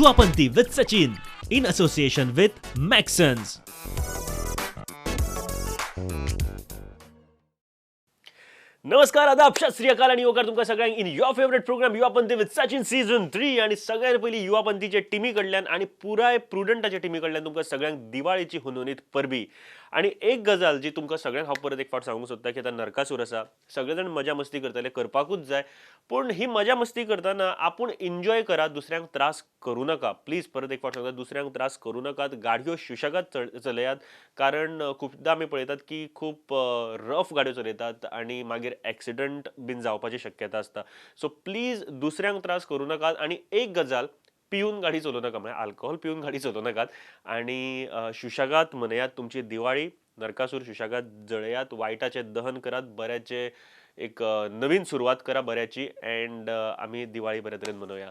Yuvapanti with Sachin in association with Maxons. नमस्कार, आदाब, सत श्री अकाल आणि योगार तुमकां सगळ्यांक in your favourite program Yuvapanti with Sachin season 3. आणि सगळ्यात पयलीं युवापंथीचे टिमी कडल्यान आणि पुराय प्रुडंटाच्या टिमी कडल्यान तुमकां सगळ्यांक दिवाळीची हुनहुनीत परबी. आणि एक गजाल जी तुमकां सगळ्यांक हांव परत एक फावट सांगूंक सोदता की आतां नरकासूर आसा, सगळे जाण मजा मस्ती करतले, करपाकूच जाय, पूण ही मजा मस्ती करतना आपूण एन्जॉय करात, दुसऱ्यांक त्रास करूं नाका. प्लीज परत एक फावट सांगता, दुसऱ्यांक त्रास करूं नाकात. गाडयो सुशेगाद चलयात, कारण खुबदां आमी पळयतात की खूब रफ गाडयो चलयतात आनी मागीर एक्सिडंट बीन जावपाची शक्यता आसता. सो प्लीज दुसऱ्यांक त्रास करूं नाकात. आनी एक गजाल, पिवन गाडी चलोवं नाका, म्हळ्यार आल्कोहोल पिवन गाडी चलोवं नाकात. आनी सुशेगाद मनयात तुमची दिवाळी, नरकासूर सुशेगाद जळयात, वायटाचें दहन करात, बऱ्याचें एक नवीन सुरवात करा बऱ्याची, अँड आमी दिवाळी बऱ्या तरेन मनोवया.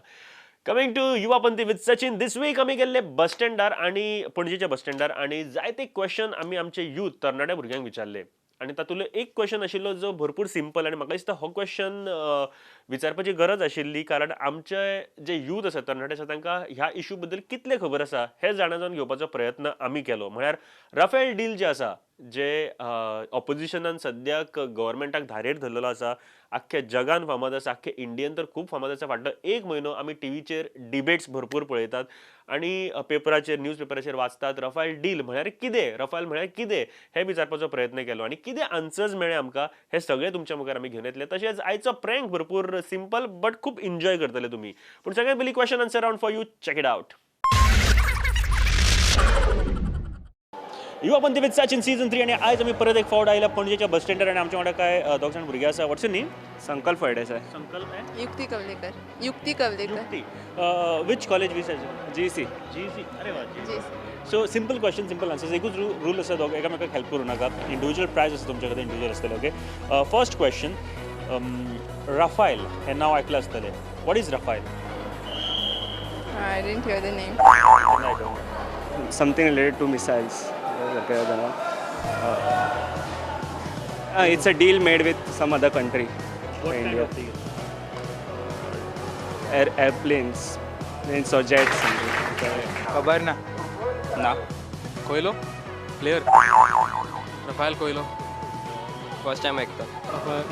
Coming to Yuvapanti with Sachin this week, आमी गेल्ले बस स्टँडार आनी पणजेच्या बस स्टँडार आनी जायते क्वेश्चन आमी आमचे यूथ तरणाट्या भुरग्यांक विचारले. आनी तातूंतलो एक क्वेश्चन आशिल्लो जो भरपूर सिंपल, आनी म्हाका दिसता हो क्वेश्चन विचारपाची गरज आशिल्ली, कारण आमचे जे यूथ आसा, तरणाटे आसा, तांकां ह्या इशू बद्दल कितलें खबर आसा हें जाणा जावन घेवपाचो प्रयत्न आमी केलो. म्हळ्यार राफेल डील जे आसा, जे ऑपोजिशनान सद्याक गव्हर्मेंटाक धारेर धरलेलो आसा, आख्ख्या जगान फामाद आसा, आख्खे इंडियन तर खूब फामाद आसा. फाटलो एक म्हयनो आमी टिवीचेर डिबेट्स भरपूर पळयतात आनी पेपराचेर, न्यूज पेपराचेर वाचतात. रफाल डील म्हळ्यार कितें, रफाल म्हळ्यार कितें हें विचारपाचो प्रयत्न केलो आनी कितें आन्सर्स मेळ्ळे आमकां हें सगळें तुमच्या मुखार आमी घेवन येतले. तशेंच आयचो प्रँक भरपूर सिंपल बट खूब एन्जॉय करतले तुमी. पूण सगळ्यात पयलीं question answer round for you, check it out. Yuvapanti with Sachin season 3 आणि आयज आमी परत एक फावट आयल्या पणजेच्या बस स्टँडार आनी आमच्या वांगडा काय दोग जाण भुरगे आसा. What's your name? Sankalp Phaldesai. Sankalp. Yukti Kavlekar. Yukti Kavlekar. Yukti. Which college we G C. G C. अरे वा. जी. So simple question, simple answers. एकूच रूल आसा, दोग एकामेकाक हेल्प करूं नाका. इंडिविज्युअल प्रायज आसा तुमच्या खातीर, इंडिविज्युअल आसतले. ओके, फर्स्ट क्वेश्चन, राफायल हें नांव आयकलां आसतलें. What is Rafale? I didn't hear the name. Something related to missiles. It's a deal made with some other country. India. Airplanes, planes or jets. खबर ना. ना. Coelho player, Rafael Coelho. First time ऐकता.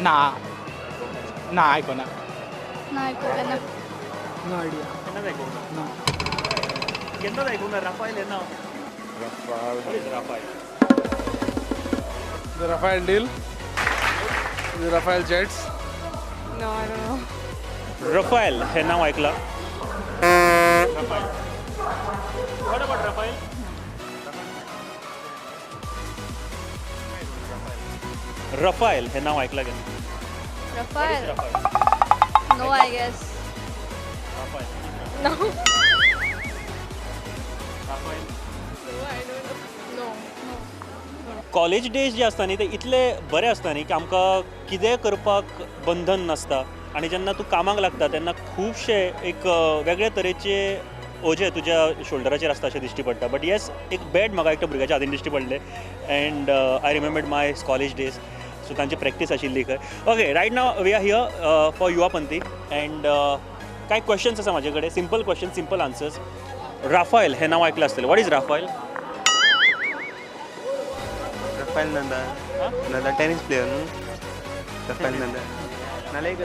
ना ना, आयको ना. ना, आयकूंक ना. No idea. केन्नाच आयकूंक ना? केन्नाच आयकूंक ना राफायल हें नांव? Rafale. What is Rafale? The Rafale deal, the Rafale jets. No, I don't know. Rafale हें नांव आयकलां? Rafale. What about Rafale? Rafale हें नांव आयकलां केन्ना? Rafale. No, I guess. Rafale. No. Rafale. No, I don't know. No. College days जे आसता न्ही ते इतले बरे आसता न्ही की आमकां कितेंय करपाक बंधन नासता. आनी जेन्ना तूं कामाक लागता तेन्ना खुबशे एक वेगळे तरेचे ओजे तुज्या शोल्डराचेर आसता अशें दिश्टी पडटा. बट येस, एक बॅट म्हाका एकट्या भुरग्याच्या हातीन दिश्टी पडलें and I remembered my college days. So तांची प्रॅक्टीस आशिल्ली खंय. Okay, right now we are here for Yuvapanti and कांय क्वेश्चन्स आसा म्हाजे कडेन. Simple question, simple answers. Rafale हें नांव आयकलां आसतलें. What is Rafael? Rafael Nadal. Nadal tennis player न्हू? Rafael Nadal.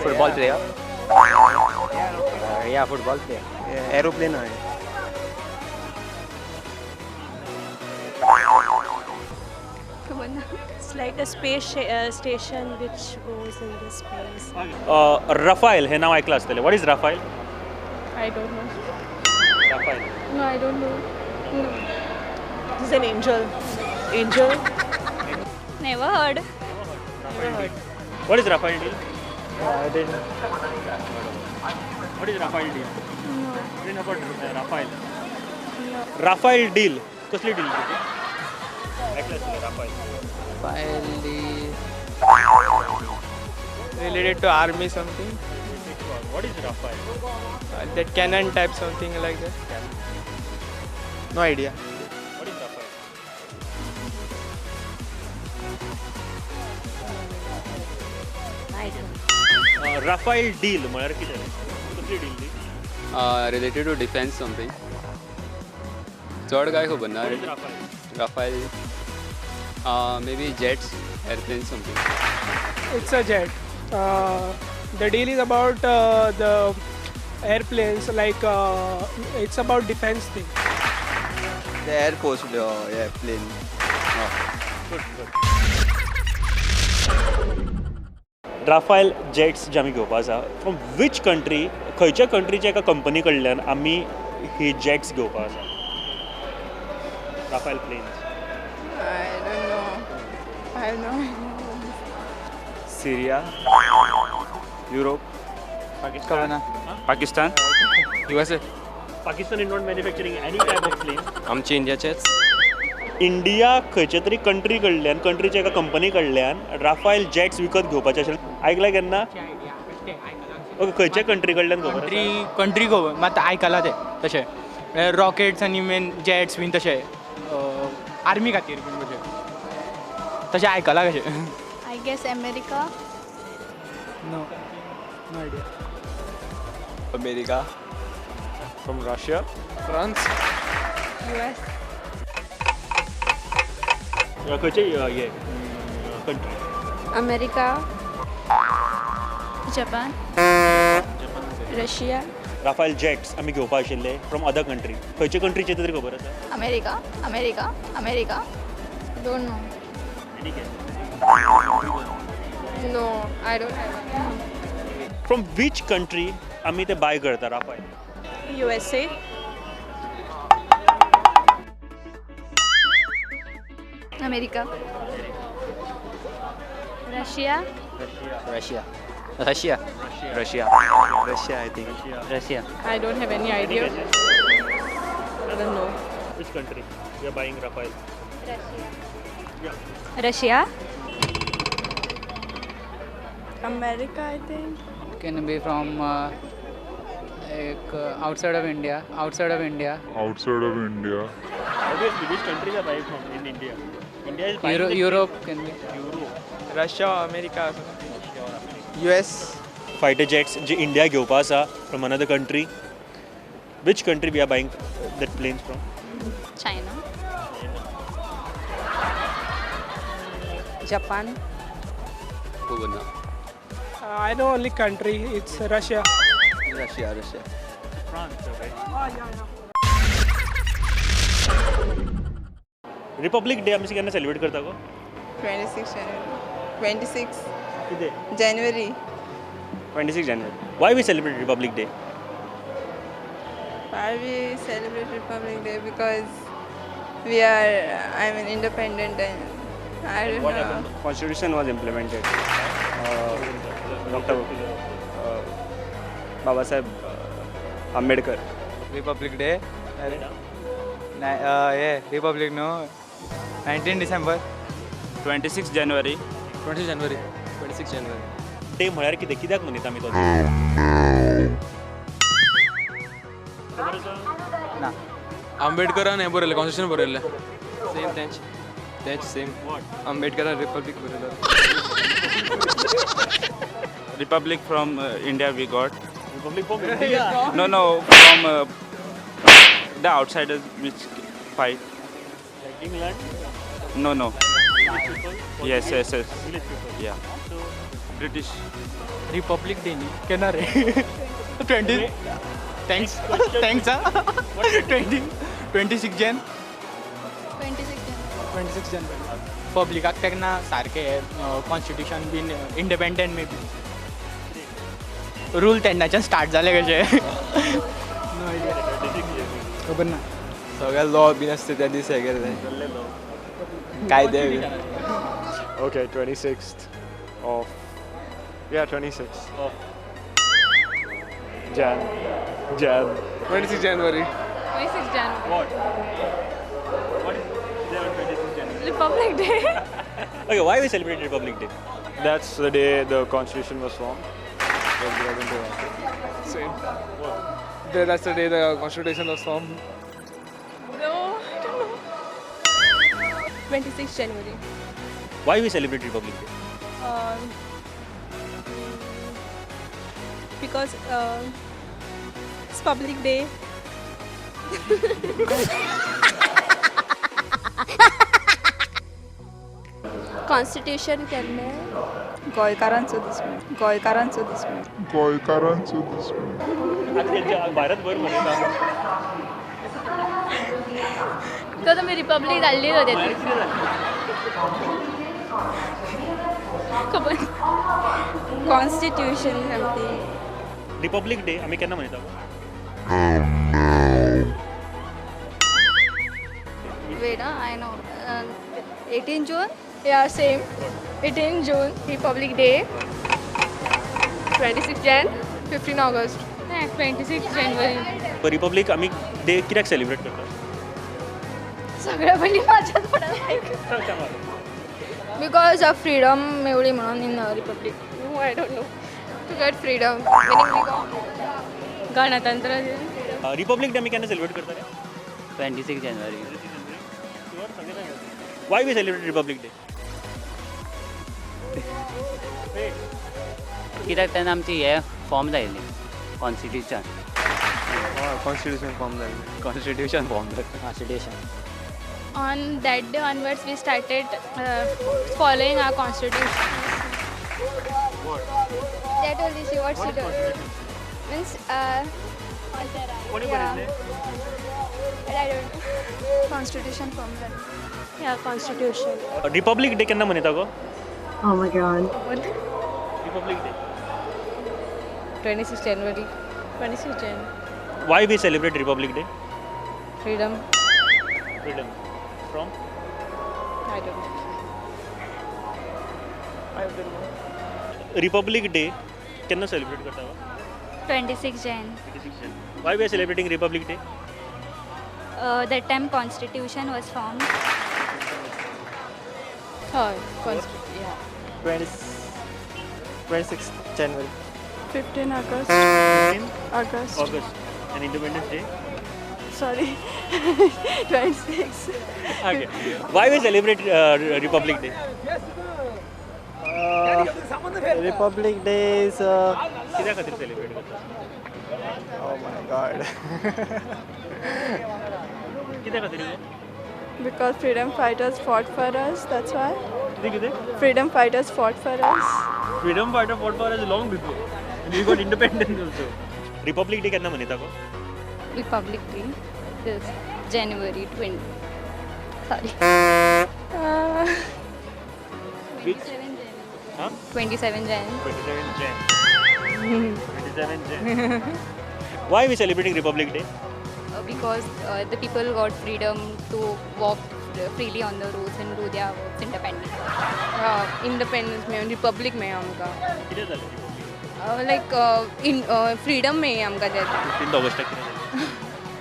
Football player. या फुटबॉल प्लेयर. एरोप्लेन आहे. खबर ना. It's like a space station which goes in the space. Rafale हें नांव आयकलां आसतलें. What is Rafale? I don't know. Rafale. No, I don't know. No. This is an angel. Angel? Never heard. What is Rafale deal? I didn't. What is Rafale deal? No. Didn't about Rafale. No. Rafale deal. कसली deal? आयकलां आसतलें Rafale. Rafale deal Related to army something. What is Rafale? That cannon type something like that. No idea. What is Rafale? I don't. Rafale deal म्हळ्यार कितें? कसली deal ती? Related to defence something. चड काय खबर ना. What is Rafale? Rafale maybe jets, airplane something. It's a jet. The deal is about the airplanes, like it's about defense thing. The air force plane. Rafale jets जे आमी घेवपा आसा, from which country, खंयच्या कंट्रीच्या एका company कडल्यान आमी ही jets घेवपा आसा, Rafale planes? I don't know. I have no idea. Syria, Europe. Pakistan. Pakistan. USA. Pakistan is not manufacturing any type of plane. आमचे इंडियाचेच. इंडिया खंयच्या तरी कंट्री कडल्यान, कंट्रीच्या एका कंपनी कडल्यान राफायल जेट्स विकत घेवपाचे आशिल्ले, आयकलां केन्ना? ओके, खंयच्या कंट्री कडल्यान खबर आसा? कंट्री खबर मात आयकलां तें तशें, म्हळ्यार रॉकेट्स आनी मेन जेट्स बीन तशें आर्मी खातीर बीन कशें तशें आयकलां कशें. I guess America. No, no idea. America. From Russia. France. US. खंयचे हे country? America. Japan. Russia. Rafale jets आमी घेवपा आशिल्ले फ्रॉम अदर कंट्री, खंयच्या कंट्रीचे तरी खबर आसा? America. America. America. Don't know. No, I don't have. From which country आमी ते बाय करता Rafale? USA. America. Russia. Russia. Russia. Russia. Russia, I think. Russia. I don't have any idea. I don't know. Which country we are buying Rafale? Russia. America, I think. Can be from like outside of India, outside of India. Obviously, which countries are buying from in India? India is buying Europe can be. Europe. Russia, America. US. Fighter jets J India घेवपा आसा from another country, which country we are buying that planes from? China. Japan. खबर ना. I know only country, it's Russia. Russia. Russia. France. Republic Day आमी केन्ना celebrate करता गो? 26 January. 26 कितें? January. 26 January. Why we celebrate Republic Day? Why we celebrate Republic Day? Because we are, I mean, independent and I don't know. Constitution was implemented. Doctor Babasaheb Ambedkar. Republic Day. हे Republic न्हू, 19 December. 26 January. 20 January. 26 January. Day म्हळ्यार कितें, कित्याक मनयता आमी तो? ना. आंबेडकरान हें बरयलें, कॉन्स्टिट्यूशन बरयल्लें. सेम तेंच तेंच सेम. आंबेडकरान रिपब्लीक बरयलो. Republic from India we got. Republic from India? No, no, from the outsiders which fight. Like England? No, no. English people? Yes, yes, yes. English people. Yeah. So British. Republic Day न्ही केन्ना रे? 20. Thanks, thanks. आं, 26 Jan. 26 January. 26 January पब्लिकाक तेन्ना सारकें constitution बीन independent may be rule तेन्नाच्यान start जालें कशें. नो आयडिया, खबर ना. सगळे लॉ बीन आसता त्या दीस हे केल्ले कायदे बीन. Okay, 26th of, yeah, 26th of Jan. Jan. 26 January. 26 January. What? What is there on 26 January? Republic Day. Okay, why we celebrate Republic Day? That's the day the constitution was formed. Same. That's the day the constitution was formed. No, I don't know. 26 January. Why we celebrate Republic Day? Because it's public day. Constitution केल्लें गोंयकारांचो दीस, गोंयकारांचो दीस, गोंयकारांचो दीस. भारतभर मनयता. तो तुमी रिपब्लीक धाडली होते. खबर कॉन्स्टिट्यूशन समथिंग. रिपब्लीक डे आमी केन्ना मनयता? Wait, I know. 18 June? Yeah, same. 18 June, Republic Day. 26 Jan, 15 August. 26 January. Republic आमी डे कित्याक सेलिब्रेट करता? सगळ्या पयलीं म्हाज्याच पडला. Because of freedom मेवली म्हणून in republic. No, I don't know. To get freedom. Meaning we got गणतंत्र. रिपब्लिक डे आमी केन्ना सेलिब्रेट करता? 26 January. Why we celebrate Republic Day? कित्याक तेन्ना आमची हे फॉर्म जाल्ली कॉन्स्टिट्यूशन. कॉन्स्टिट्यूशन फॉर्म जाल्लें. कॉन्स्टिट्यूशन फॉर्म जालें. Constitution. On that day onwards we started following our constitution. What? That only she what she does. Means कोणी बरयल्लें? I don't know. Constitution form जालें. Yeah, constitution. Republic day केन्ना मनयता गो? Oh my God. Republic Day. 26 January. 26 Jan. Why we celebrate Republic Day? Freedom. Freedom from? I don't know. I don't know. Republic Day केन्ना celebrate करता गो? 26 Jan. 26 Jan. Why we are celebrating Republic Day? That time constitution was formed. हय, constitution. Yeah. 26 January. 15 August. 15 August. August. And Independence Day? Sorry. 26. Okay. Why we celebrate Republic Day? Republic Day is कित्या खातीर celebrate करता? Oh my God. कित्या खातीर गो? Because freedom fighters fought for us, that's why. कितें कितें? Freedom fighters fought for us. Freedom fighter fought for us long before. And we got independence also. Republic Day केन्ना मनयता गो? Republic Day is January 20. Sorry. Which? 27 Jan. Huh? 27 Jan. 27 Jan. 27 Jan. Why we celebrating Republic Day? Because the people got freedom to walk freely on the roads and do their works independently. Independence मेळून republic मेळ्ळें आमकां. कितें जालें Republic? Like in freedom मेळ्ळी आमकां त्या 15 ऑगस्टाक कितें जालें?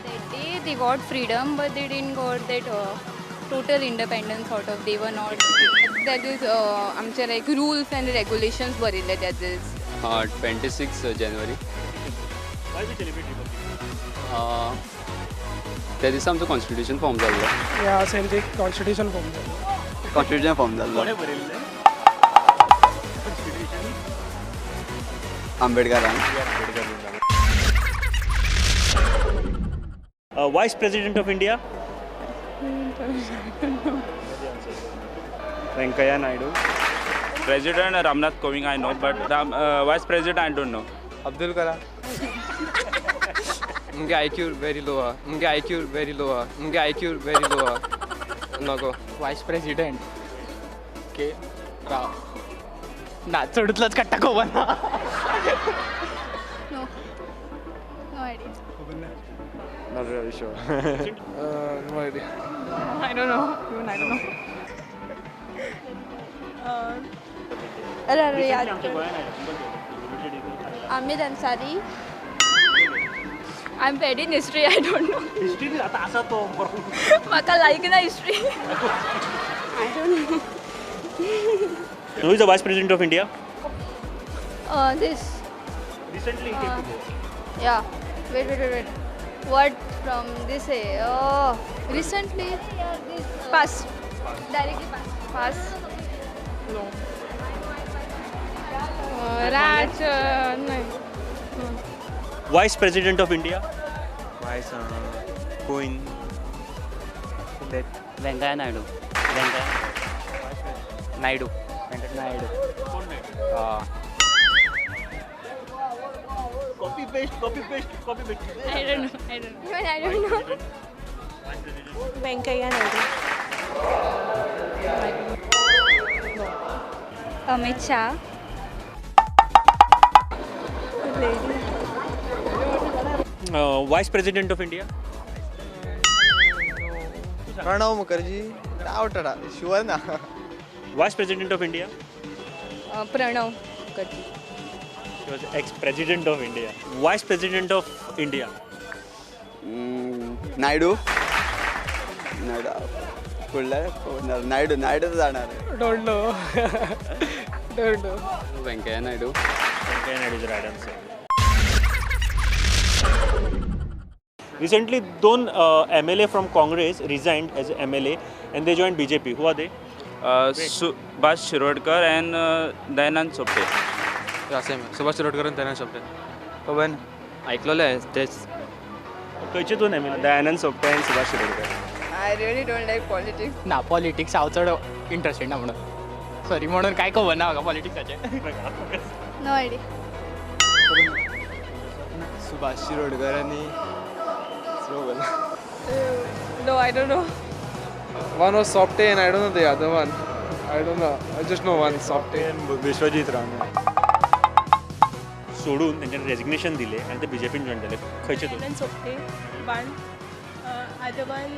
That day they got freedom, but they didn't got that total independence sort of. They were not. त्या दीस आमचे लायक रुल्स एंड रेगुलेशन्स बरयल्ले त्या दीस. 26 January. Why we celebrate Republic? त्या दिसा आमचो कॉन्स्टिट्यूशन फॉर्म जाल्लो. Yeah, same thing. Constitution form जालें. कॉन्स्टिट्यूशन फॉर्म जाल्लो. कोणें बरयल्लें? Constitution? आंबेडकरान. Vice President of India? Venkaiah Naidu. President Ramnath Kovind I know, but Vice President I don't know. Abdul Kalam. मुगे I Q very low आहा. मुगे I Q very low आहा. मुगे I Q very low आहा. नको. Voice president K राव ना चडूतलोच काडटा खबर ना. No. No idea. Not really sure. No idea. I don't know. Even I don't know. अरे अरे याद आमच्या कर. गोंयान आयला. Aamir Ansari. I'm bad in history. I don't know. History आतां आसा तो बरो. म्हाका लायक ना history. I don't know. Who is the Vice President of India? This. Recently he came to Goa. Yeah. Wait, wait, wait, wait. What from this? Oh, recently. Pass. Directly pass. Pass. No. Raj नाही. Vice President of India? Vice Queen. That Venkaiah Naidu. Venkaiah Naidu. Naidu. कोण Naidu? Copy paste, copy paste, copy paste. I don't know. I don't know. Even I don't know. Venkaiah Naidu. Amit Shah. Vice president of India. Pranab Mukherjee doubt आहा, sure ना. Vice president of India. Pranab Mukherjee. He was ex-president of India. Vice president of India. Naidu. Naidu फुडल्या नायडू, नायडू जाणार. Don't know. Don't know. Venkaiah Naidu. Venkaiah Naidu is right answer. Recently, दोन MLA from Congress resigned as MLA and they joined BJP. Who are they? Subhash Shirodkar and Dayanand Sopte. Same, Subhash Shirodkar आनी दयानंद सोपटे. खबर ना, आयकलोलें तेच. खंयचे दोन MLA? Dayanand Sopte आनी Subhash Shirodkar. I really don't like politics. ना, politics हांव चड इंट्रस्टेड ना म्हणून, सॉरी म्हणून कांय खबर ना म्हाका पॉलिटिक्साचें. No idea. Subhash Shirodkar आनी No, I don't know. One was Sopte and I don't know the other one. I don't know. I just know one, Sopte. Vishwajit Rane. सोडून तेंच्यांनी रेजिग्नेशन दिलें आनी ते बीजेपीन जॉयन जाले. खंयचे दोन? Dayanand Sopte one, other one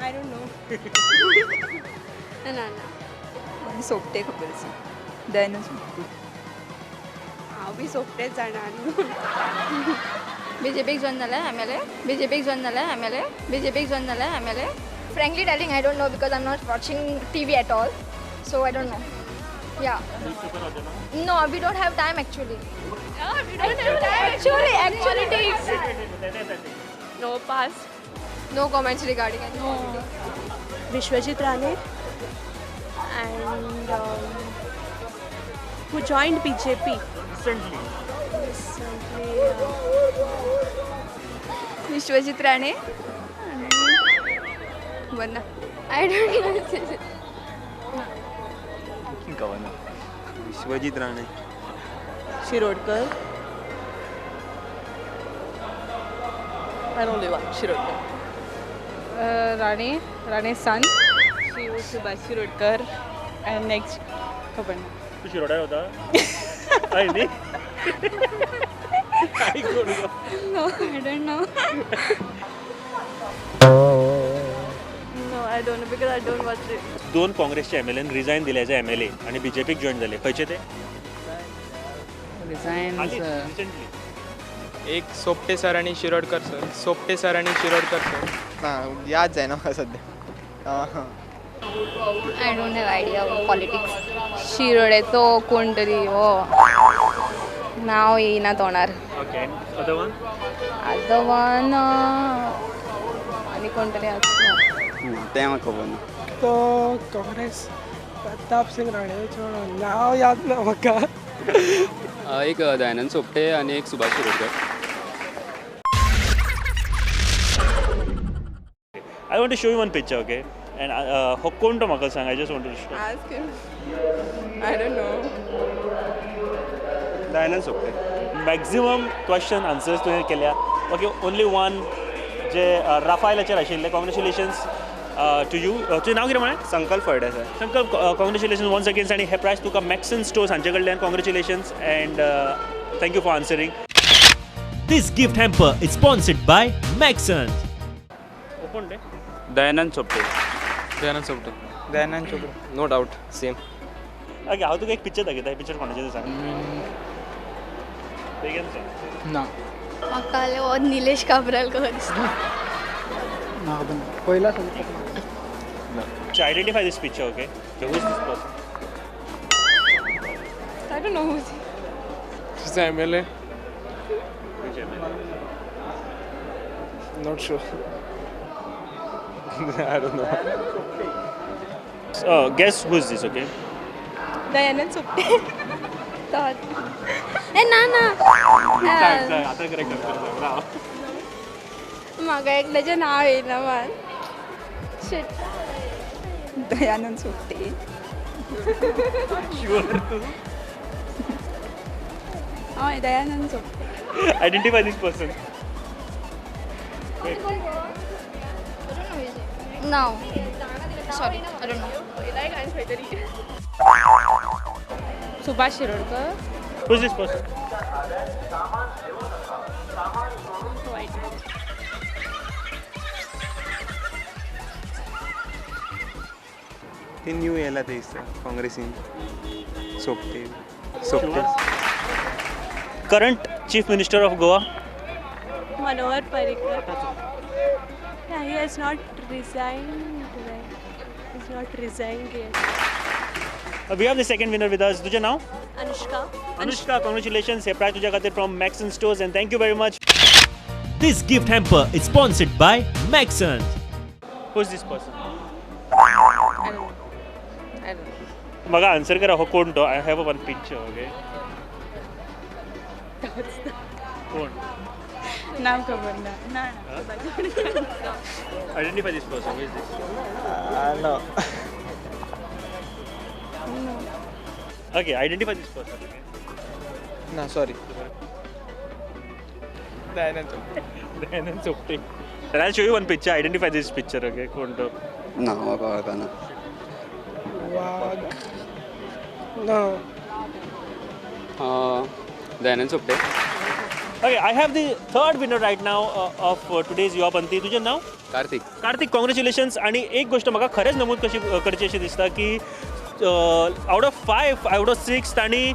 I don't know. ना ना. सोपटे खबर आसा. दयानंद सोपटे. हांव बी सोपटेच जाणा. बीजेपीक जॉईन झाला एम एल ए. बीजेपीक जॉईन झाला एम एल ए. बीजेपीक जॉईन झाला M L A. Frankly telling, I don't know because I am not watching TV at all, so I don't know. Yeah. No, we don't have time actually. We don't have time actually. Actually takes. No, pass. No comments regarding any politics. Vishwajit Rane and who joined BJP recently. Recently, Vishwajit Rane. खबर ना. I don't know. खबर ना. Vishwajit Rane. Shirodkar. I only one, Shirodkar. Rane, Rane son. Subhash Shirodkar and next खबर ना. तू शिरोड्यार वता? हय न्ही? काय कोण गो? No, I don't know. No, I don't know because I don't watch it. दोन काँग्रेसचे एम एल एन रिजायन दिले एज एम एल ए आनी बीजेपीक जॉयन जाले. खंयचे ते? Resign recently. एक सोपटे सर आनी शिरोडकर सर. सोपटे सर आनी शिरोडकर सर. ना, याद जायना म्हाका सद्या. I don't have idea of politics. शिरोड्याचो कोण तरी हो नांव येयना तोंडार. Okay, other one? Other one आनी कोण तरी आसलो. तें म्हाका खबर ना. तो काँग्रेस प्रताप सिंग राणेचो नांव याद ना म्हाका. एक दयानंद सोपटे आनी एक Subhash Shirodkar. I want to show you one picture, okay? And हो कोण तो म्हाका सांग. I just want to show. Ask him. I don't know. Dayanand Sopte. Maximum question answers तुवें केल्या. Okay, only one जे राफायलाचेर आशिल्ले. Congratulations to you. तुजें नांव कितें म्हळें? Sankalp Phaldesai. Sankalp, congratulations once again आनी हे प्रायज तुका मॅक्सन स्टोर्स हांचे कडल्यान. Congratulations and thank you for answering. This gift hamper is sponsored by Maxon. कोण ते? Dayanand Sopte. Dayanand Sopte. Dayanand Sopte. No doubt, same. Okay, हांव तुका एक पिक्चर दाखयता. पिक्चर कोणाचें तें सांग. बेगीन सांग. ना. म्हाका हो निलेश काब्राल खबर दिसता. ना, खबर ना. पयला सांग. So identify this picture, okay? So who is this person? I don't know who is he. She's the MLA. Which MLA? Not sure. I don't know. Guess who is this, okay? Dayanand Sopte. ए ना ना. आता correct answer. म्हाका एकल्याचें नांव येयना मान. Shit. Dayanand Sopte. Sure तूं? हय, Dayanand Sopte. Identify this person. No. Sorry, I don't know. Subhash Shirodkar. Who's this person? ते न्यू येयला ते दिसता काँग्रेसीन. Sopte Sopte. Current chief minister of Goa. Manohar Parrikar. Yeah, he has not resigned, right? He's not resigned yet. We have the second winner with us. तुझे नाव? Anushka. Anushka, congratulations. हे prize तुझ्या खातीर from Maxon stores and thank you very much. This gift hamper is sponsored by Maxon. Who is this person? I don't know. I don't know. म्हाका answer करा, हो कोण तो? I have a one picture. Okay, कोण? नाव खबर ना. ना. Identify this person. Who is this? No. Okay, identify this person. Okay. ना, sorry. Dayanand Sopte. Dayanand Sopte. Then I'll show you one picture. Identify this picture. Okay, कोण तो? ना, म्हाका वळखना. वाग. No. Dayanand Sopte. Okay, I have the third winner right now of today's Yuva Panti. तुझे नाव? Kartik. Kartik, congratulations. आणि एक गोष्ट म्हाका खरेंच नमूद कशी करची अशी दिसता की out of 5 out of 6 तांणी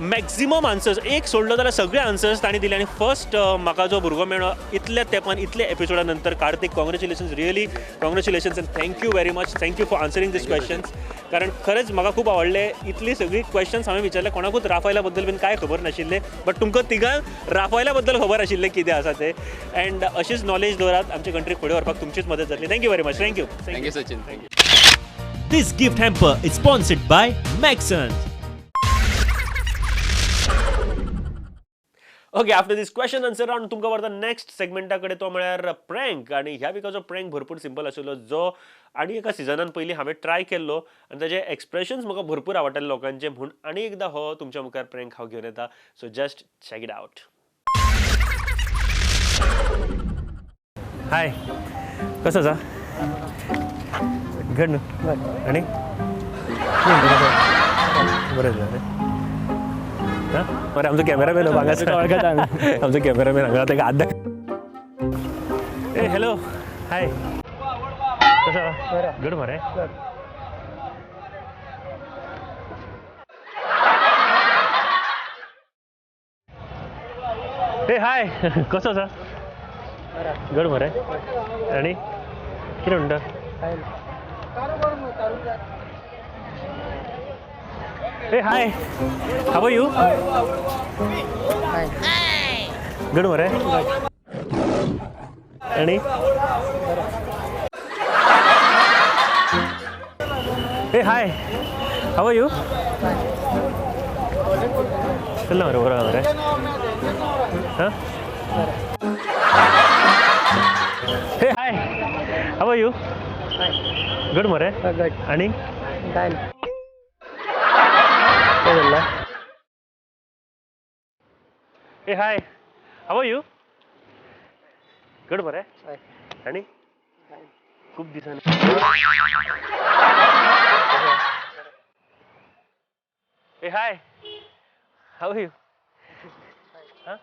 मॅक्झिमम आन्सर्स, एक सोडलो जाल्यार सगळे आन्सर्स तांणी दिले. आनी फर्स्ट म्हाका जो भुरगो मेळ्ळो इतल्या तेंपान, इतल्या एपिसोडा नंतर, Kartik, congratulations, really congratulations and thank you very much. Thank you for answering these questions. कारण खरेंच म्हाका खूब आवडलें. इतली सगळी क्वेश्चन्स हांवें विचारले, कोणाकूच राफायला बद्दल बीन कांय खबर नाशिल्लें, बट तुमकां तिगांक राफायला बद्दल खबर आशिल्लें कितें आसा तें. अँड अशीच नॉलेज दवरात, आमचे कंट्रीक फुडें व्हरपाक तुमचीच मदत जातली. Thank you very much. Thank you. Thank you Sachin. Thank you. This gift hamper is sponsored by Maxon. Okay, after this question answer round तुमकां व्हरता नेक्स्ट सेगमेंटा कडेन, तो म्हळ्यार प्रँक. आनी ह्या विकाचो प्रँक भरपूर सिंपल आशिल्लो, जो आनी एका सिजनान पयलीं हांवें ट्राय केल्लो आनी ताजे एक्सप्रेशन्स म्हाका भरपूर आवडटाले लोकांचे, म्हूण आनी एकदां हो तुमच्या मुखार प्रँक हांव घेवन येता. So just check it out. Hi, कसो आसा? घड न्हू? आनी बरें जालें. बरें, आमचो कॅमेरामॅन हांगा, आमचो कॅमेरामॅन हांगा, ताका हात दाखय. ए हॅलो, हाय, कसो? गुड मरे. ए हाय, कसो आसा? गुड मरे. आनी कितें म्हणटा? Hey, hi. How are you? Hi. Good morning. Ani? Hey, hi. How are you? Hello, bro. Huh? Hey, hi. How are you? Good morning. Good. Ani? Fine. Hey, hi. How are you? Good, bro. Ani? खूप दिसांनी. Hey, hi. How are you? Huh?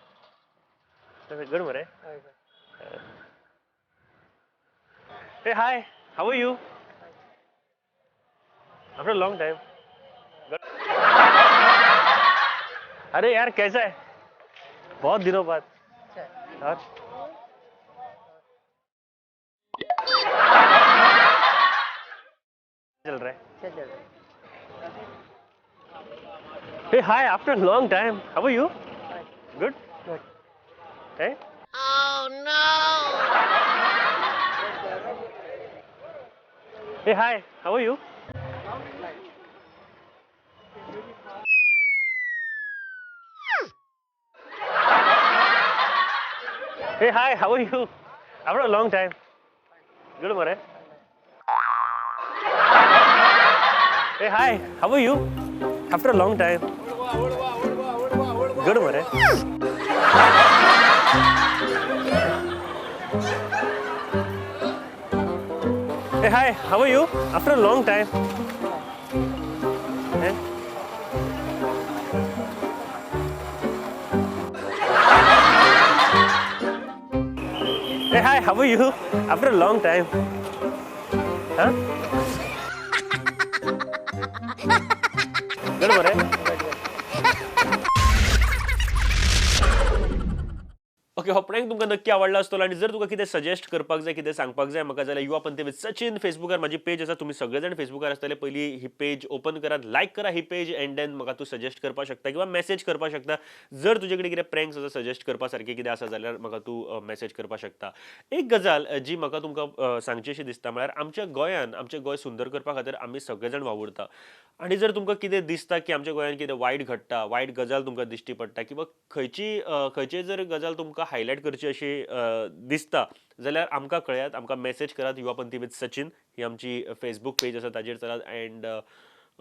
Good, bro. Hey, hi. How are you? After a long time. अरे यार, कैसा है? बहुत दिनों बाद. और चल रहा है? Hey, hi, after a long time. How are you? Good? Good. Hey? Oh no! Hey, hi, how are you? Hey, hi, how are you? After a long time. Good morning. Hey, hi, how are you? After a long time. Good मरे. Hey, hi, how are you? After a long time. Hey? Hey, hi, how are you? After a long time. Huh? Good मरे. Okay, हो prank तुमकां नक्की आवडला आसतलो आनी जर तुका कितें सजेस्ट करपाक जाय, कितें सांगपाक जाय म्हाका जाल्यार युवा पंथी विथ सचिन फेसबुकार म्हाजी पेज आसा. तुमी सगळे जाण फेसबुकार आसतले, पयलीं ही पेज ओपन करात, लायक करा ही पेज एंड then म्हाका तूं सजेस्ट करपाक शकता किंवा मॅसेज करपाक शकता. जर तुजे कडेन कितें प्रँक्स आसा सजेस्ट करपा सारकें कितें आसा जाल्यार म्हाका तूं मॅसेज करपाक शकता. एक गजाल जी म्हाका तुमकां सांगची अशी दिसता म्हळ्यार आमच्या गोंयान आमचें गोंय सुंदर करपा खातीर आमी सगळे जाण वावुरता आनी जर तुमकां कितें दिसता की आमच्या गोंयान कितें वायट घडटा, वायट गजाल तुमकां दिश्टी पडटा किंवा खंयची खंयची जर गजाल तुमकां हायलायट करची अशी दिसता जाल्यार आमकां कळयात, आमकां मॅसेज करात. युवा पंथी विथ सचिन ही आमची फेसबूक पेज आसा ताजेर चलात एंड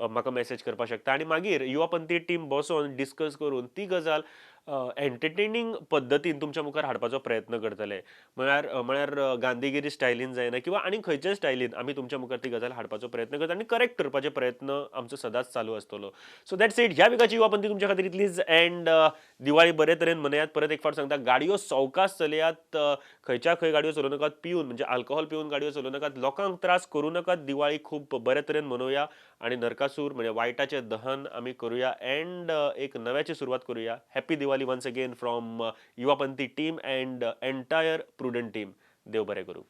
म्हाका मॅसेज करपाक शकता. आनी मागीर युवा पंथी टीम बसोन डिस्कस करून ती गजाल एंटरटेनींग पद्दतीन तुमच्या मुखार हाडपाचो प्रयत्न करतले. म्हळ्यार गांधीगिरी स्टायलीन जायना किंवा आनी खंयच्याय स्टायलीन आमी तुमच्या मुखार ती गजाल हाडपाचो प्रयत्न करता आनी करेक्ट करपाचे प्रयत्न आमचो सदांच चालू आसतलो. सो that's it, ह्या विकाची युवा पंथी तुमच्या खातीर इतलीच एंड दिवाळी बरे तरेन मनयात. परत एक फावट सांगता, गाडयो सवकास चलयात, खंयच्या खंय गाडयो चलोवं नाकात, पिवन म्हणजे अल्कोहोल पिवन गाडयो चलोवं नाकात, लोकांक त्रास करूं नाकात. दिवाळी खूब बरे तरेन मनोवया आनी नरकासूर म्हणजे वायटाचें दहन आमी करुया एंड एक नव्याची सुरवात करुया. Happy Diwali once again from Yuva Panthi team and entire Prudent team. देव बरें करूं.